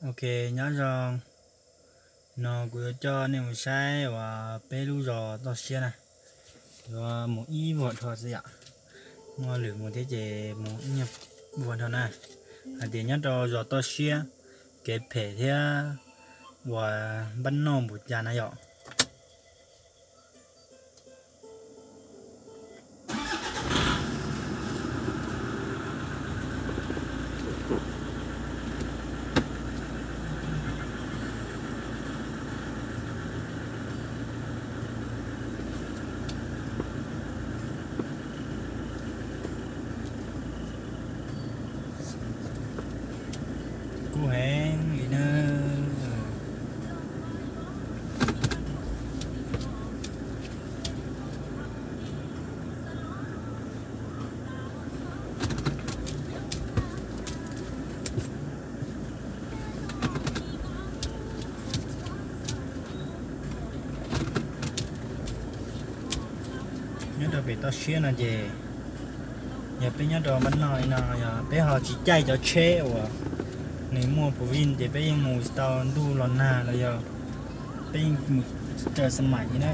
Ok, nyob zoo. No kuv yuav coj nej mus saib uas peb lub zos toj siab na. Yuav mus ib vuag dhau xwb yom. Muaj lwm mus thiab ces mus ib nyuag vuag dhau na. Hais tias nyob rau zos toj siab, kev phem thiab uas npab noj npaum cas na yom. Kub heev li na. Nyob rau pem toj siab no ces yog peb nyob rau npab noj li no, yog peb ho tsis caij cov tsheb uas nws muaj pus vij ces peb yeej mus tsis tau ntuj los nag los yog peb yeej mus raws xab maim li na.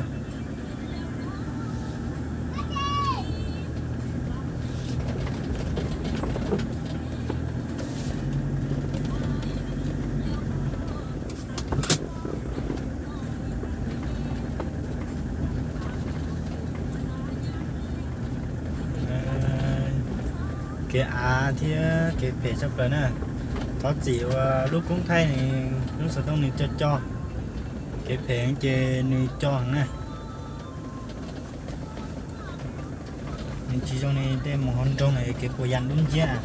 Kev av thiab kev phem tshaj plaws na. Thov txim uas lub koob thaij nws lub xov tooj nws co co. Kev phem ces nws co heev na. Nws tsis zoo li tej mus hauv nroog kev puas yas dub nciab,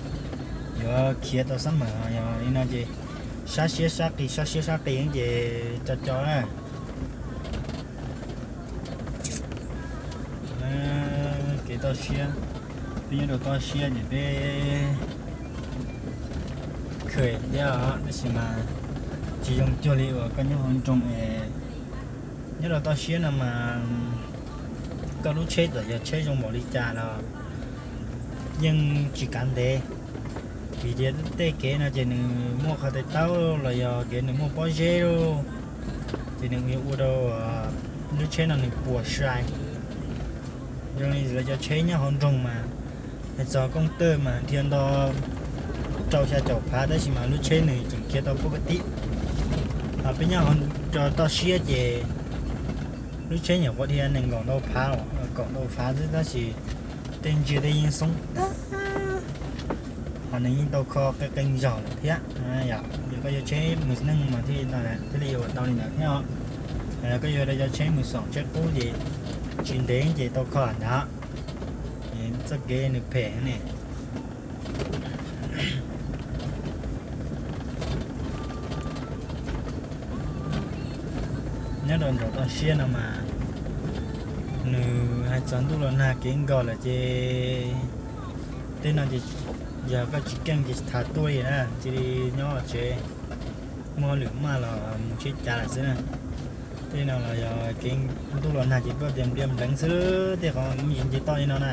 yuav khiav tau xab maim. Yog li no ces sab siab sab qis sab siab sab qis ces co co na. Kev toj siab, peb nyob rau toj siab ces peb kheev thiab os, tab sis mas tsis zoo cuag li uas koj nyob hauv nroog es. Nyob rau toj siab no mas koj lub tsheb txawm yog tsheb zoo npaum li cas los yeej tsis kav ntev, vim tias tej kev no ces nws muaj qhov tes taub los yog kev nws muaj pob zeb lauj, ces nws yuav ua rau lub tsheb no nws puas sai. Zoo li lawv cov tsheb nyob hauv nroog mas hais txog koob tawj mas dhia nto rau xya caum phav tab sis mas lub tsheb nws tseem khiav tau pab ka tib. Ho peb nyob hauv toj siab ces lub tsheb nyuam qhuav dhia nees nkaum ntau phav, kaum ntau phav xwb tab sis tej ntsiag tej yeej xoob tag, ho nws yeej tau kho qee qee zaug lawm thiab. Yog koj yuav tsheb mus neej mas thiaj li ua tau li ntawd thiab os. Koj yuav cov tsheb mus xoom tsheb qub ces tsis ntev ces tau kho ntag. Txoj kev nws phem ne. Nyob rau nraum toj siab no mas nws hais txog ntuj los nag kev nkaus lawm ces tej no ces yog koj tsis keej ces tsis tas tuaj li na, cia li nyob tsev, muaj lwm maj los mus tsheb cav lawm xwb na. Tej no los yog kev ntuj los nag ces tuaj tias nplia npleev xwb, tej qhov me ntsis nce toj li no na,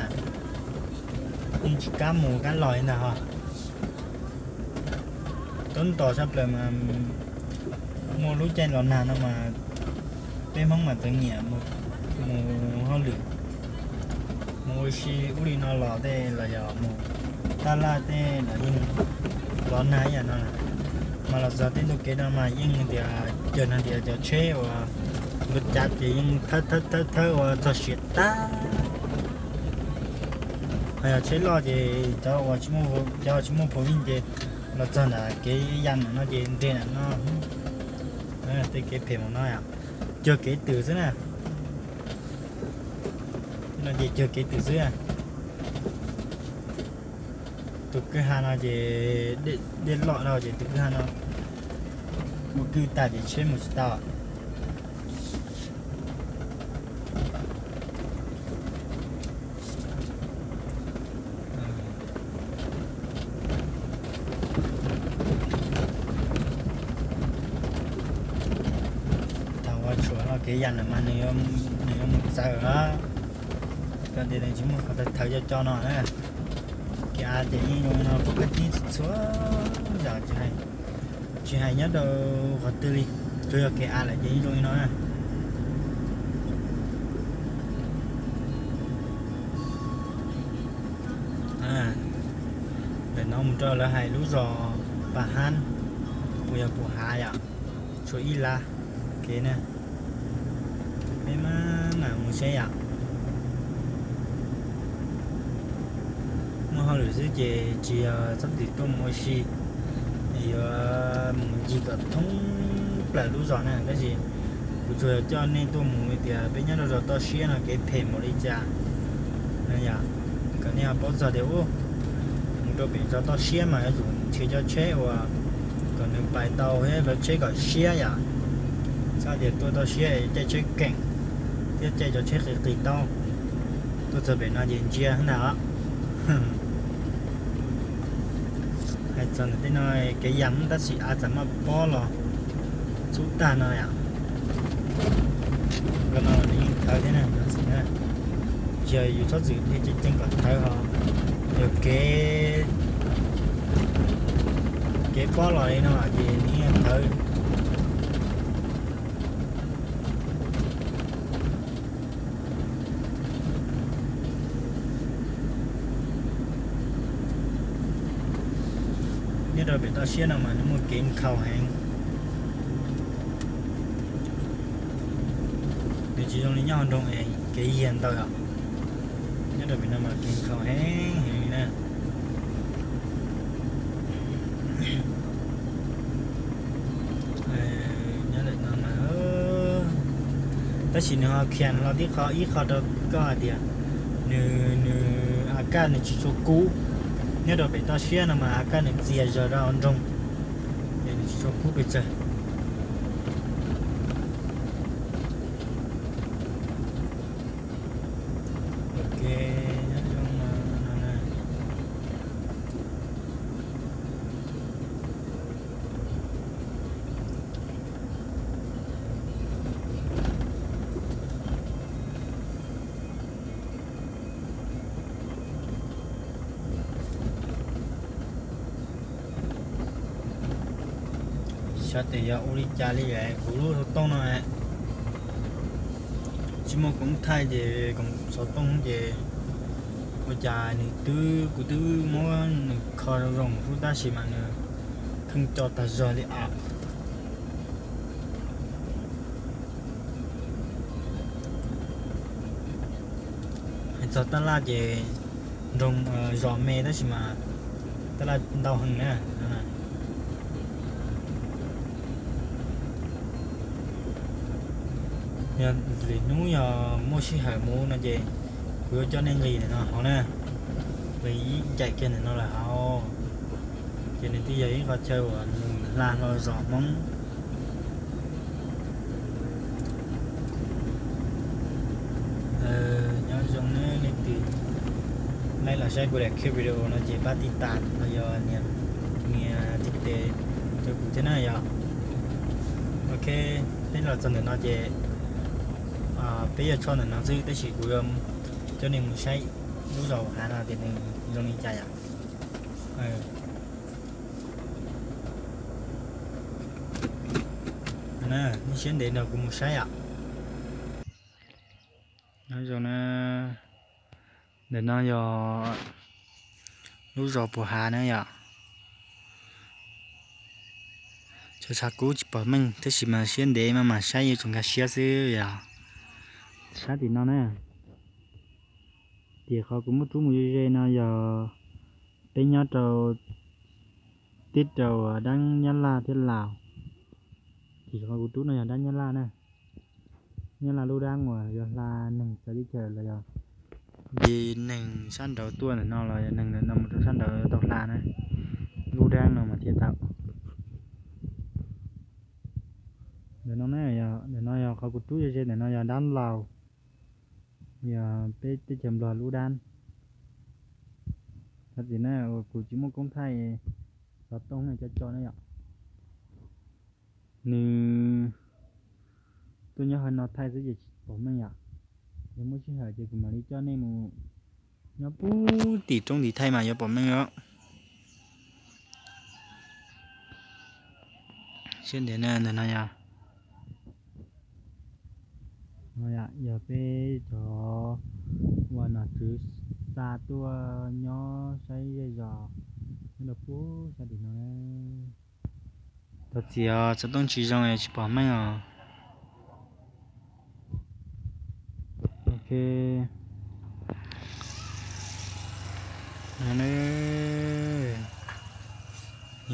yeej tsis kam mus kam los li ntag ho. Tub ntos tshaj plaws mas muaj lub caij los nag no mas peb Hmoob mas txawv nyiam mus hauj lwm, mus ua si ub li no los tej los yog mus taj laj tej los yeej los nag ib yam no. Mas los txog tej ntu kev no mas yeej tias cov no tias cov tsheb uas nkaus cav ces yeej thawb thawb thawb thawb ua txog siav tag. Ho yog tsheb loj ces cov uas tsis muaj phuv vij ces los txog ntawm kev ya ntawm no ces nres ntawm no. Tej kev phem mus no cuag kev twm xwb na. No ces cuag kev twm xwb. Tus kwj ha no ces dej loj dhau ces tus kwj ha no ua kwj tag ces tsheb mus tsis tau. Thaum uas tshuam no kev ya ntawm mas nws yuav mus txawv lawm, koj tias nws tsis muaj qhov thawv co co no na. Kev av ces yeej zoo no pub kab tib txhua yam tsis hais. Tsis hais nyob rau qhov twg li, tsuas yog kev av lawm ces zoo li no na. Ntawm no mus rau lawv hais lub zos Pas Hab, uas yog Pus Hav yom, tshuav ib lab kev na. Peb mam mam mus saib yom. Muaj hauj lwm xwb ces tsis yog txhob txwm tuaj mus ua si, yuav mus ncig kom thoob plaws lub zos na. Tab sis kuv tsuas coj nej tuaj mus tias peb nyob rau zos toj siab no kev phem npaum li cas, yom, kom nej ho paub txog tias mus rau pem zos toj siab mas yuav tsum nrhiav cov tsheb uas kom nws pais tau thiab cov tsheb kom siab yom. Txhob tias tuaj toj siab caij tsheb keem thiab caij cov tsheb qis qis taub. Tuaj txog pem no ces ntsia ntag os. Hais txog ntawm tej no, kev yam tab sis av txawm muaj pob los xub tag no yom. Qhov no nws yeej thawv thiab na, no xwm na. Tsis yog yus txhob txwm dhia ceev ceev kom thawv ho yog kev, kev pob los li no ces nws yeej thawv. Nyob rau pem toj siab no mas nws muaj kev nkhaus heev. Nws tsis zoo li nyob hauv nroog es kev yiag ntawd os. Nyob rau pem no mas kev nkhaus heev heev li na. Nyob ntawm no mas, tab sis nws ho khiav los tib qho ib qho rau koj hais tias nws, nws a kaj nws tsis tshua kub. Nyob rau pem toj siab no mas a kaj nws txias zog rau hauv nroog, es nws tsis tshua kub pes tsawg. Ok, nyob zoo no, no na. Xyov tias yog ua li cas li kuv lub xov tooj no tsis muaj koob thaij ces koom xov tooj ces ua cas nws twb, kuv twb muab nws kho zoo zoo xwb tab sis mas nws pheej co tag zog li os. Hais txog tab laj ces nroog, zos me tab sis mas tab laj ntau heev na. Yog lwm hnub yog muaj sij hawm mus no ces kuv yuav coj nej nqis ntawm no hauv na, nqis ib ncaim kiag ntawm no lawm hauv. Ces nws twb yog ib qho chaw uas mus hla hlo zos Hmoob. Nyob zoo na, leej twg laib los saib kuv daim clip video no ces pab tiv tas los yog nias, nias tiv tes rau kuv thiab na yom. Ok, peb los txog ntawm no ces peb yuav tso ntawm no xwb tab sis kuv yuav coj nej mus saib lub zos hav no tias nws zoo li cas yom. Nej siab ntev nrog kuv mus saib yom. Nyob zoo na, ntawm no yog lub zos Pus Hav na yom. Tshav tshav kub tsis pom meej tab sis mas siab ntev mas mam saib yuav tsum nkag siab xwb yom. Saib tim no na, tim qhov kuv muab rub mus ze ze no yog peb nyob rau tib rau dab Nyab Laj thiab Laus. Tim qhov kuv rub no yog dab Nyab Laj na. Nyab Laj lub dab uas yog hla neeg txawv teb chaws los yog, ces neeg sab nraud tuaj ntawm no los yog neeg ntawm no mus rau sab nraud tau hla na, lub dab no mas thiaj tau. Ntawm no na, ntawm no yog qhov kuv rub ze ze, ntawm no yog dab Laus, yog peb teb chaws Nplog lub dab. Thov txim na uas kuv tsis muaj koob thaij xov tooj no cov tso na yom. Nws tuaj nyob hauv no thaij xwb ces tsis pom meej yom. Yog muaj sij hawm ces kuv mam li coj nej mus nyob puag tim roob tim thaij mas yuav pom meej os. Siab ntev na, ntawm no yog, no yog peb cov uas nom tswv xa tuaj nyob saib zej zos nyob rau pub sab tim no. Thov txim os, xov tooj tsis zoo es tsis pom meej os. Ok.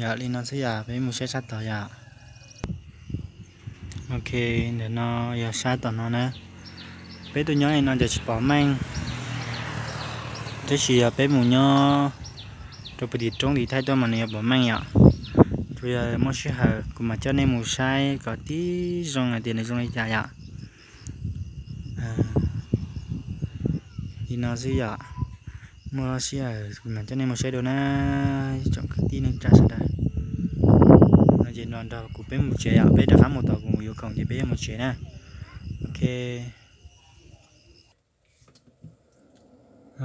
Yog li no xwb yom, peb mus saib sab tod yom. Ok, ntawm no yog sab tom no na. Peb tuaj nyob li no ces tsis pom meej, tab sis yog peb mus nyob rau puag tim roob tim thaij tuaj mas nws yuav pom meej yom. Tsuas yog muaj sij hawm kuv mam coj nej mus saib kom tib zoo hais tias nws zoo li cas yom. Li no xwb yom. Muaj sij hawm kuv mam coj nej mus saib dua na, tsoom kwv tij neej tsa sawv daws. No ces nrog kuv peb mus tsev yom, peb rov qab mus tom kuv yuav khoom ces peb yuav mus tsev na. Ok.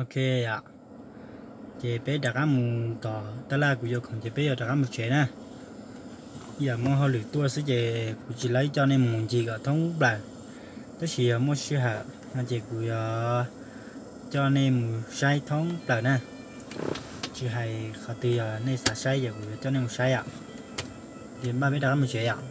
Ok yom, ces peb rov qab mus tom tab laj kuv yuav khoom ces peb yuav rov qab mus tsev na. Yog muaj hauj lwm tuaj xwb ces kuv tsis laib coj nej mus ncig kom thoob plaws, tab sis yog muaj sij hawm no ces kuv yuav coj nej mus saib thoob plaws na. Tsis hais qhov twg yog nej xav saib ces kuv yuav coj nej mus saib yom. Ces npaj peb rov qab mus tsev yom.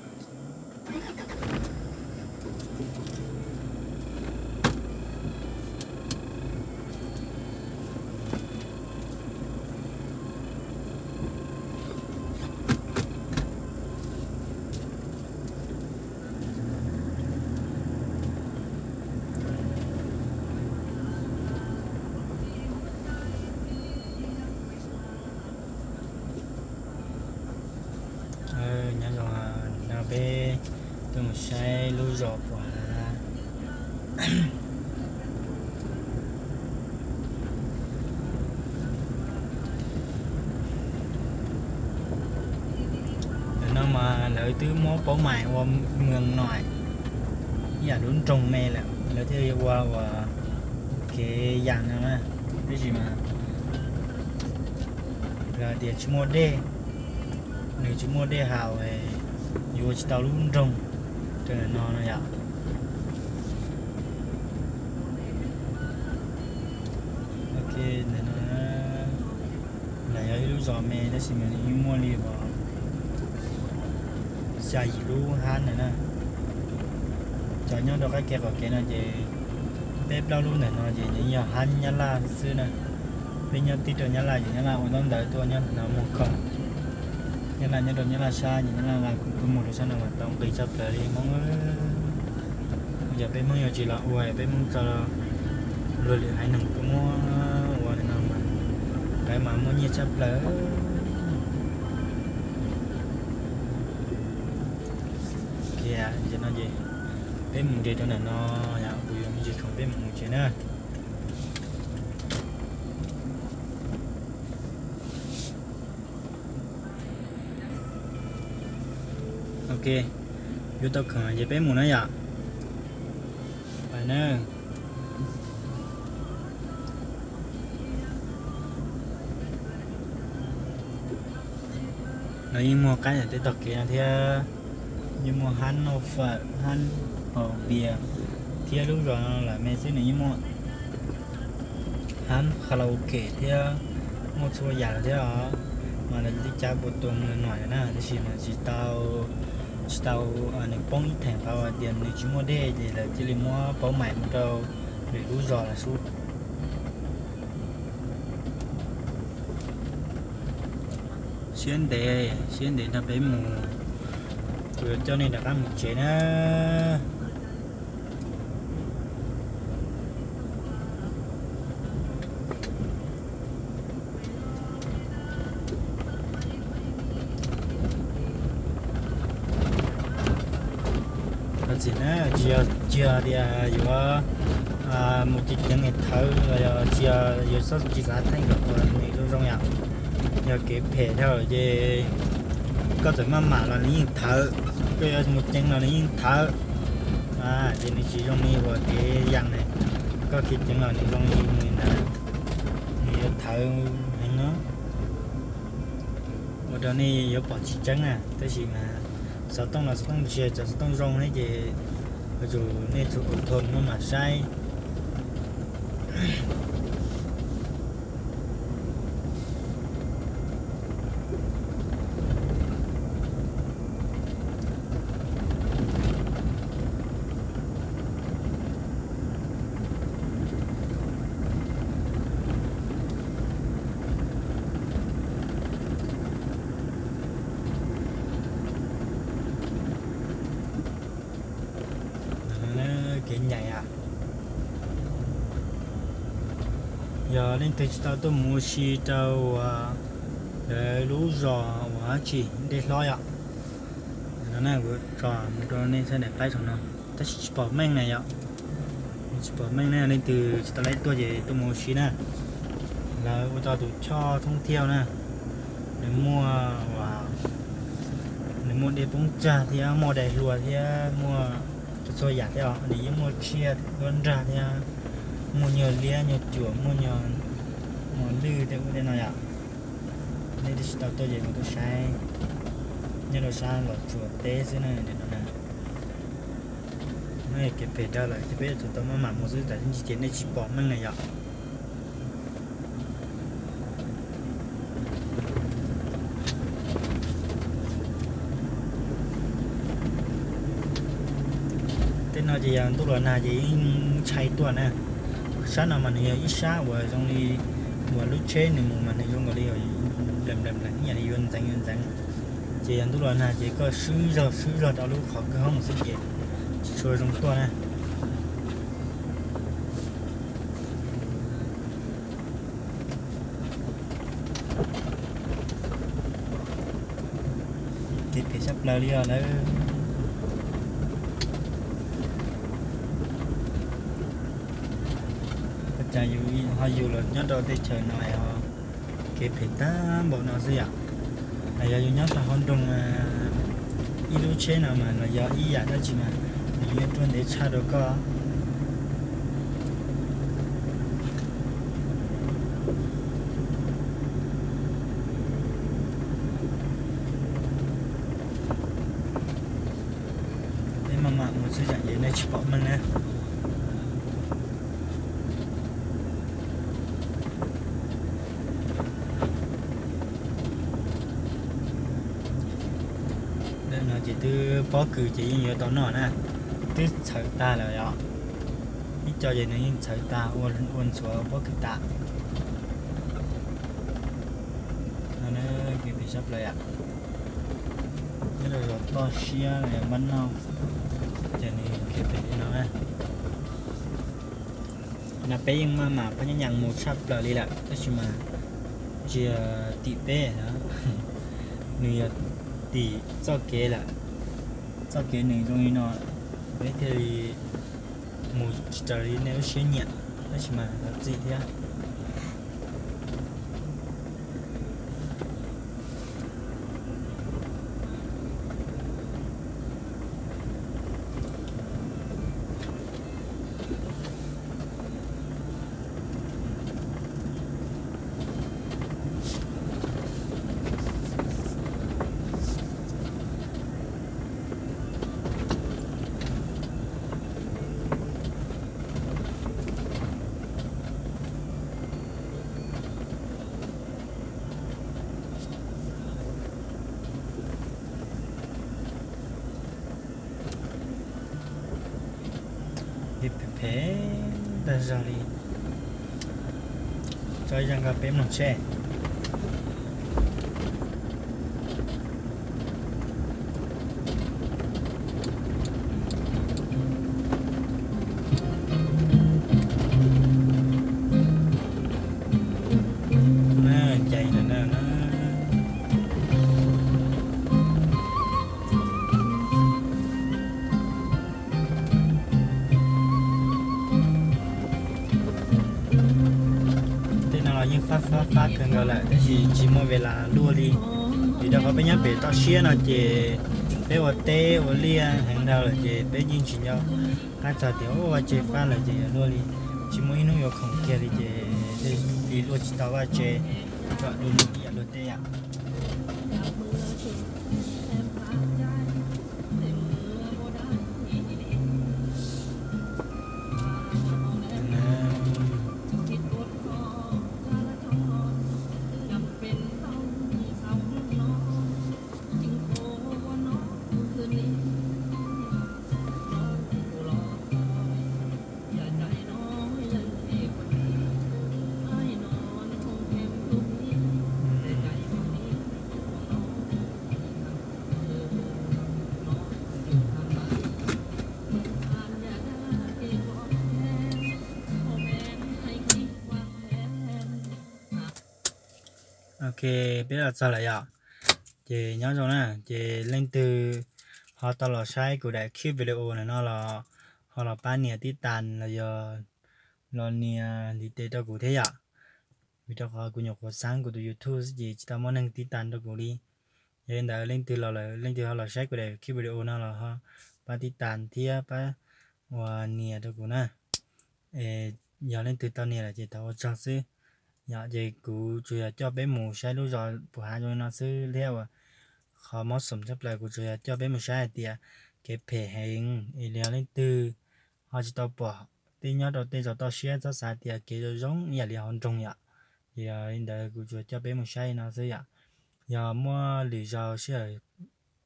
Nyob zoo, no peb tuaj mus saib lub zos Puas Hav. Ntawm no mas lawv twb muab Paub Maim ua mws nom ib yam lub nroog me lawm, lawv thiaj li ua ua kev yam no na. Tab sis mas lawv tias tsis muaj dej, nws tsis muaj dej haus, yuav ua tsis tau lub nroog rau ntawm no no yom. Ok, ntawm no los yog ib lub zos me tab sis mas nws yeej muaj li uas xya yim lub hab ntawm na. Cov nyob rau qab kev qaum kev no ces peb plaub lub ntawm no ces nws yog hab Nyab Laj xwb na. Peb nyob tib rau Nyab Laj ces Nyab Laj ua ntaub ntawv tuaj nyob no muag khoom. Nyab Laj nyob rau Nyab Laj sab ces Nyab Laj tuaj muag rau sab no mas tau nqi tshaj plaws li Hmoob. Yog peb Hmoob yuav tsis los ua, peb Hmoob tso luag lwm haiv neeg tuaj muab ua no mas lawv mas muaj nyiaj tshaj plaws. Kiag no ces peb mus nres rau ntawm no, yog kuv yuav me ntsis khoom peb mus mus tsev na. Ok, yuav tau khoom ces peb mus na yom. Pais na. Lawv yeej muag qaib ntawm tej tog kev no thiab. Yeej muag hab noj fawm, hab haus npias, thiab lub zos no lawm me xwb nws yeej muaj hab karaoke thiab, muaj txhua yam thiab os. Mas lawv li cas puas tua mus no na, tab sis mas tsis tau, tsis tau, nws poob ib theem qhov hais tias nws tsis muaj dej ces lawv thiaj li muab Paub Maim mus rau lwm lub zos lawm xwb. Siab ntev, siab ntev nrog peb mus, kuv yuav coj nej rov qab mus tsev na. Tsis yog, tsis yog tias yuav mus ceev ceev es thawv los yog tsis yog, yuav txhob tsis xav theej kom ua nws zoo zoo yom. Yog kev phem dhau ces koj txawm maj mam los nws yeej thawv, koj yuav mus ceev los nws yeej thawv. Ces nws tsis zoo li uas kev yam ne, koj kev ceev los nws zoo li nws ntawd, nws yuav thawv heev no. Ua rau nej yuav pom tsis tseeb na, tab sis mas Xov tooj los xov tooj ntsiag, xov tooj zoo ne ces yuav tsum nej tsum ua thoo muab mam saib. Kev nyaim, yog leej twg tsis tau tuaj mus ua si rau uas lawv lub zos uas dab tsi Dej Hlob yom, no na kuv tso mus rau nej saib daim qaib saum no, tab sis tsis pom meej na yom. Tsis pom meej na, leej twg tsis tau laib tuaj ces tuaj mus ua si na. Lawv ua tau tus choj thoob thiab na, nws muaj, nws muaj dej poob tsag thiab muaj daim hluas thiab muaj txhua txhua yam thiab os, nws yeej muaj tsiaj duab nrag thiab, muaj nyuag liab nyuag cuam, muaj nyuag mos lwj tej ub tej no yom. Nej twb tsis tau tuaj ces mus tuaj saib nyob rau sab Los Tsuas teb xwb na, no na. Kev pem dawb lawm ces peb yuav tsum tau maj mam mus xwb, tam sim no ces nej tsis pom meej na yom. Tej no ces yog ntuj los nag ces yeej ntshai tuaj na. Sab no mas nws yog ib sab uas zoo li uas lub tsheb nws mus mas nws zoo nkaus li nplees nplees nplees ib yam li yuav ntxeev yuav ntxeev. Ces yog ntuj los nag ces koj swb zog swb zog rau lub qhov kwj hoob xwb ces tsis tshua zoo tuaj na. Kev phem tshaj plaws li os lawm. Ua cas yus ho yus los nyob rau teb chaws no ho kev phem tag npaum no xwb yom. Yog yus nyob rau hauv nroog, ib lub tsheb no mas los yog ib yam dab tsi mas nws yuav ruaj ntev tshaj rau koj. Peb maj mam mus xwb tsam ces nej tsis pom meej na. Ntawm no ces twb pob kws ces yeej yuav tau noj na, twb txhawv tag lawm os. Ib co ces nws yeej txhawv tag ua ntxhuav pob kws tas. Kev phem tshaj plaws yom. Nyob rau zos toj siab los yog npab noj, ces nws kev phem li no na. Qhov no peb yeej maj mam phab nyab nyees mus tshaj plaws li lawm tab sis mas tsis yog tim peb, nws yog tim txoj kev lawm. Txoj kev nws zoo li no, peb thiaj li mus tsis raws li nej lub siab nyiam, tab sis mas thov txim thiab. Phem phem tag zog li. Tso ib zaj nkauj peb mloog seb. Cais lawm na. Tej no los yeej fab fab fab kawg nkaus lawm tab sis tsis muaj ves las luaj li. Vim rau qhov peb nyob pem toj siab no ces peb ua teb ua liaj heev dhau lawm ces peb yeej tsis nco qab txog tias ua vaj tse fab lawm ces yuav luaj li. Tsis muaj ib hnub yuav khoom kiag li ces thiaj li luaj tsis tau vaj tse, tsam dua mus ib yam luag tej yam. Peb los txog lawm yom. Ces nyob zoo na, ces leej twg ho tau los saib kuv daim clip video no los ho los pab nias tib tas los yog los nias ntiv tes rau kuv thiab yom. Vim rau qhov kuv nyuam qhuav xaab kuv tus YouTube xwb ces tsis tau muaj neeg tib tas rau kuv li. Yog li ntawd leej twg los lawm, leej twg ho los saib kuv daim clip video no los ho pab tib tas thiab pab ua nias rau kuv na. Yog leej twg tau nias lawm ces thov ua tsaug xwb. Yom, ces kuv tsuas yog coj peb mus saib lub zos puas hav zoo li no xwb thiab uas qhov mob xoom tshaj plaws kuv tsuas yog coj peb mus saib hais tias kev phem heev es yog leej twg ho tsis tau pom tej nyob rau tej zos toj siab txhob xav tias kev zoo zoo ib yam li hauv nroog yom. Ces yog li ntawd kuv tsuas coj peb mus saib li no xwb yom. Yog muaj lwm zaus sij hawm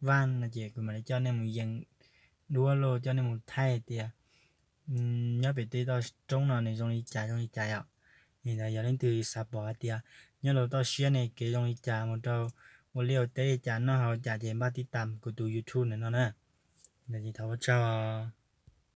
vaj no ces kuv mam li coj nej mus yees duab los coj nej mus thaij tias nyob pem tej toj roob no nws zoo li cas zoo li cas yom. Li ntawd yog leej twg xav pom hais tias nyob rau toj siab ne kev zoo li cas, mus rau ua liaj ua teb li cas, noj haus li cas ces npaj tib tas kuv tus YouTube ntawm no na. Li ntawd ces thov ua tsaug.